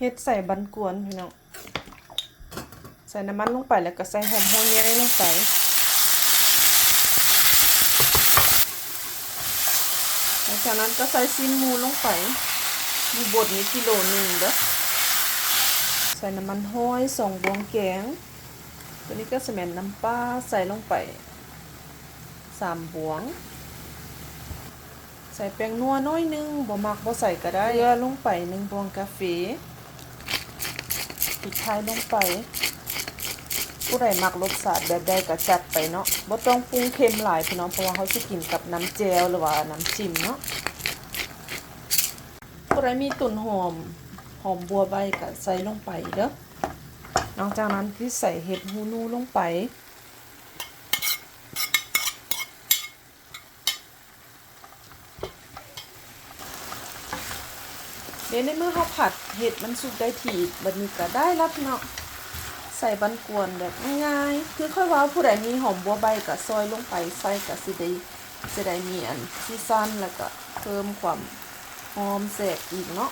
ເຮັດໃສ່ບັນກວນພີ່ນ້ອງ. ໃສ່ນ້ຳມັນລົງໄປ ແລ້ວກໍໃສ່ຫອມຫົວໃຫຍ່ລົງໄປ. ຫຼັງຈາກນັ້ນກໍໃສ່ຊີ້ນໝູລົງໄປ. ໝູບົດນີ້ກິໂລໜຶ່ງເດີ້. ໃສ່ນ້ຳມັນຫອຍສອງບ່ວງແກງ. ຕົວນີ້ກໍຊິແມ່ນນ້ຳປາ ໃສ່ລົງໄປສາມບ່ວງ. ໃສ່ແປ້ງນົວໜ້ອຍໜຶ່ງ, ບໍ່ມັກບໍ່ໃສ່ກໍໄດ້. ເກືອລົງໄປໜຶ່ງບ່ວງກາເຟ. ພິກໄທລົງໄປ. ຜູ້ໃດມັກລົດຊາດແບບໃດກໍຈັດໄປເນາະ. ບໍ່ຕ້ອງປຸງເຄັມຫຼາຍພີ່ນ້ອງ, ເພາະວ່າເຮົາຊິກິນກັບນ້ຳແຈ່ວ ຫຼືວ່ານ້ຳຈິ້ມເນາະ. ຜູ້ໃດມີຕົ້ນຫອມ, ຫອມບົວໃບກໍໃສ່ລົງໄປເດີ້. ຫຼັງຈາກນັ້ນຄືໃສ່ເຫັດຫູໜູລົງໄປ. ເດ ໃນເມື່ອເຮົາຜັດເຫັດມັນສຸກໄດ້ທີ່, ບັດນີ້ກໍໄດ້ລະເນາະ. ໃສ່ບັນກວນແບບງ່າຍໆ ຄືຂ້ອຍເວົ້າ, ຜູ້ໃດມີຫອມບົວໃບກໍຊອຍລົງໄປໃສ່ ກໍຊິໄດ້ ຈະໄດ້ມີອັນສີສັນ ແລ້ວກໍເພີ່ມຄວາມຫອມແຊບອີກເນາະ.